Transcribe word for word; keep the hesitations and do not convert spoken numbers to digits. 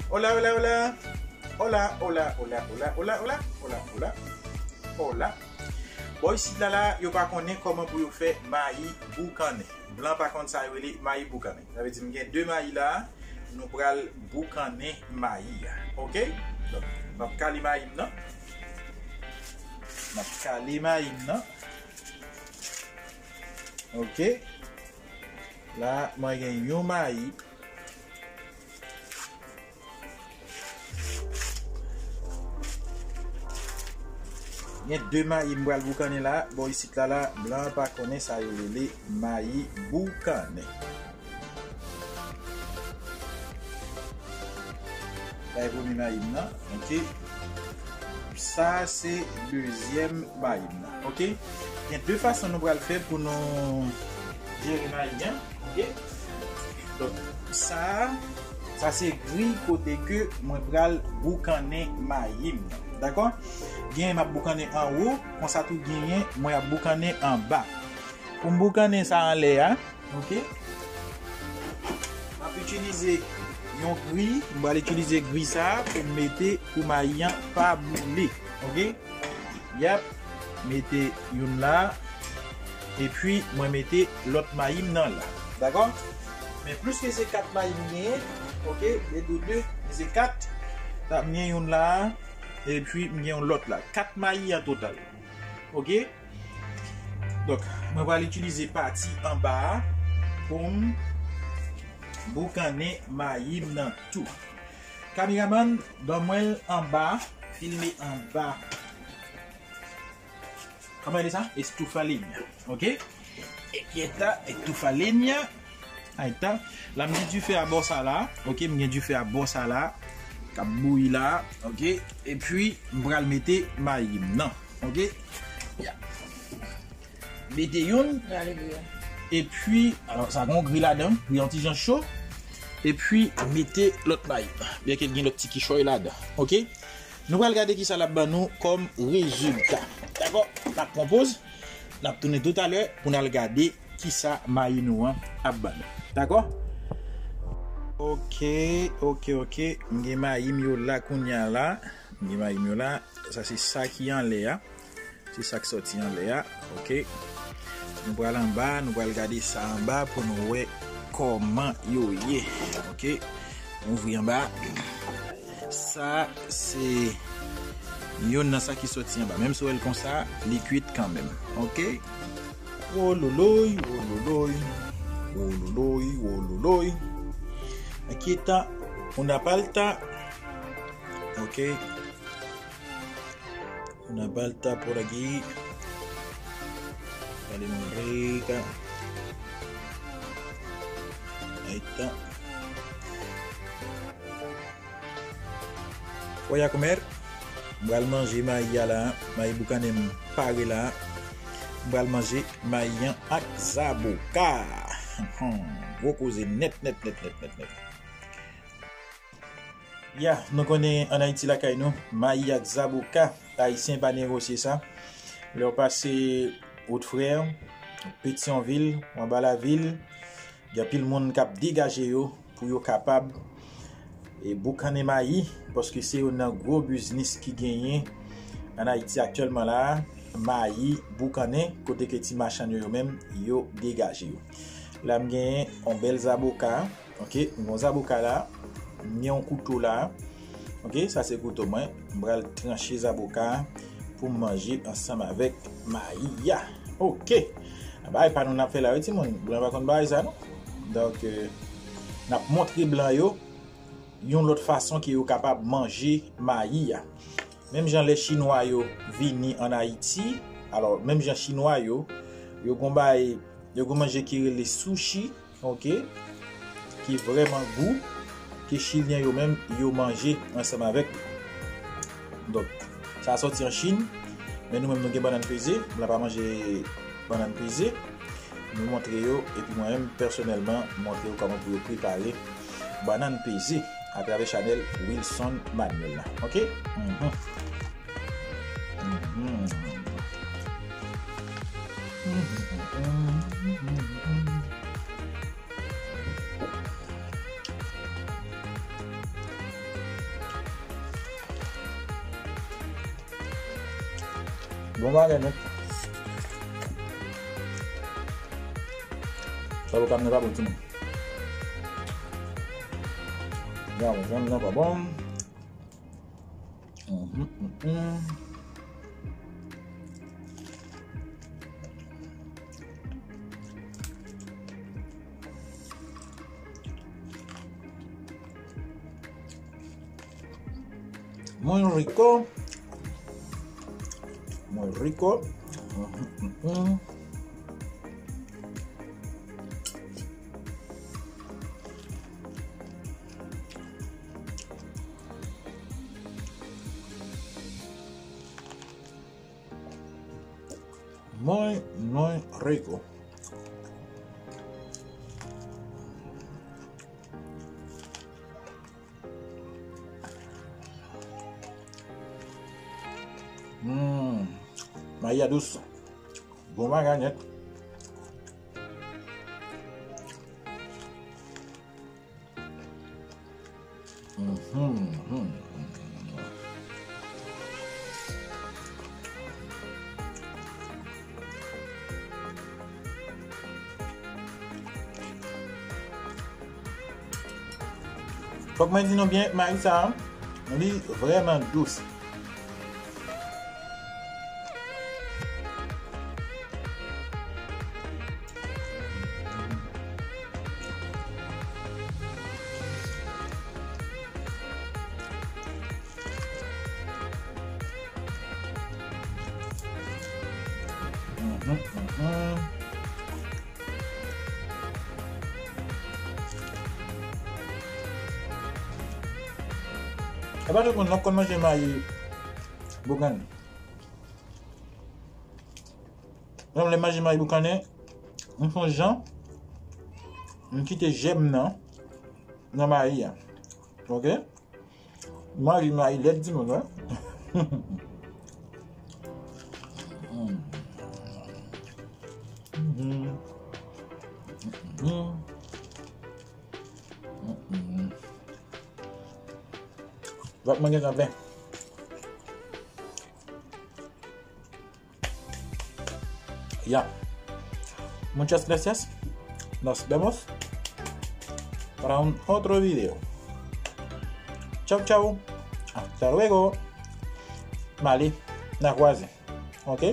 Hola, hola, hola. Hola, hola, hola, hola, hola, hola, hola, hola, hola. Bò isit la la, yo pa konnen kòman pou yo fè mayi boukannen. Blan pa konn sa yo rele mayi boukannen. Sa vle di m gen de mayi la, nou pral boukannen mayi a. Oke? Donk, m ap kale mayi m nan. M ap kale mayi m nan. Oke? La, mwen gen yon mayi. Gen de mayi m pral boukannen la. Bò isit la la, blan pa konnen sa yo rele mayi boukannen. Sa e premye mayi m nan. Oke. Sa se dezyèm mayi m nan. Oke. Gen de fason nou pral fè pou nou jere mayi an. Oke. Donk, sa, sa se gri kote ke mwen pral boukannen mayi m nan. Dakò? Genyen m ap boukannen anwo, konsa tou genyen mwen ap boukannen anba. Pou m boukannen sa anlè a, oke? M ap itilize yon gri, m pral itilize gri sa a pou m mete pou mayi an pa boule, oke? Yap, mete youn la, epi mwen mete lòt mayi m nan la. Dakò? Men pliske se kat mayi m genyen, oke, de de de, se kat. Sa, m gen youn la, epi m gen yon lòt la. Kat mayi an total. Oke? Donk, mwen pral itilize pati anba a pou m boukannen mayi m nan tou. Kameramann, ban mwen l anba, filme anba. Kòman rele sa? Estufa leña. Oke? Ekyeta, estufa leña. Ayta. La, m gen dife a bò sa la. Oke, m gen dife a bò sa la. K ap bouyi la. Oke? Epi, m pral mete mayi m nan. Oke? Ya. Mete youn. Gade gri a. Epi, alò, sa gon gri ladan, gri an ti jan cho. Epi, mete lòt mayi. Byenke l gen lòt ti kichòy ladan. Oke? Nou pral gade kisa l ap ban nou kòm rezilta. Dakò? N ap pran poz. N ap tounen toutalè pou n al gade kisa mayi nou an ap ban nou. Dakò? Oke, oke, oke. M gen mayi m yo la kounye a la. M gen mayi m yo la. Sa se sa ki anlè a. Se sa k sòti anlè a. Oke. Nou pral anba, nou pral gade sa anba pou nou wè kòman yo ye. Oke. Ouvri anba. Sa se youn nan sa ki sòti anba. Menm si w wè l konsa, li kwit kanmenm. Oke. Wololoy, wololoy. Wololoy, wololoy. Aquí está una palta. Oke. Una palta por aquí. Dale muy rica. Ahí está. Voy a comer. M pral manje mayi a la. Mayi boukannen m pare la. M pral manje mayi an ak zaboka. Gwo koze nèt, nèt, nèt, nèt, nèt, nèt. Ya, nou konnen ann Ayiti lakay nou, mayi ak zaboka, Ayisyen pa negosye sa. Lè w pase Wodfrè, Petyonvil, anba lavil, gen anpil moun k ap degaje yo pou yo kapab, e, boukannen mayi, paske se youn nan gwo biznis ki genyen ann Ayiti aktyèlman la a, mayi boukannen, kote ke ti machann yo, yo menm, yo degaje yo. La, m genyen yon bèl zaboka. Oke, m gon zaboka la, m gen yon kouto la. Oke, sa se kouto mwen. M pral tranche zaboka pou m manje ansanm avèk mayi a. Oke. Bagay pa nou n ap fè la wi timoun. Blan pa konn bagay sa non. Donk, euh, n ap montre blan yo yon lòt fason ke yo kapab manje mayi a. Menm jan lè chinwa yo vini ann Ayiti, alò, menm jan chinwa yo, yo gon bagay, yo gon manje ki rele sushi, oke, ki vrèman gou, ke chilyen yo menm, yo manje ansanm avèk nou. Donk, sa a sòti an Chin, men nou menm nou gen bannann peze, m la pa manje bannann peze, nou montre yo, epi mwen menm, pèsonèlman, m montre yo kòman pou yo prepare bannann peze atravè chanèl Wilson Manuel la. Oke? Mhm. Mhm. Mhm. Mhm. Mhm. Mhm. Mhm. Mhm. Bon bagay nèt. Sa pou kam nan pa bon timoun. Ya, bon, janm nan pa bon. Mhm, mhm. Muy rico. Muy rico. Mhm, mhm. Muy, muy rico. Mm, mayi a dous. Bon bagay nèt. Mhm, mhm. Fòk mwen di nou byen, mayi sa a, li vrèman dous. Mhm, mhm. E pa tout moun non k konn manje mayi boukannen. Mwen, lè m manje mayi boukannen, m fè yon jan, m kite jèm nan, nan mayi a. Ok? Mayi, mayi lèd timoun, wi. Mm. Mhm. Mhm. Mm, mm. Vant mwen gentan plen. Ya. Muchas gracias. Nos vemos para un otro video. Chao, chao. Hasta luego. M ale. N a kwaze. Ok?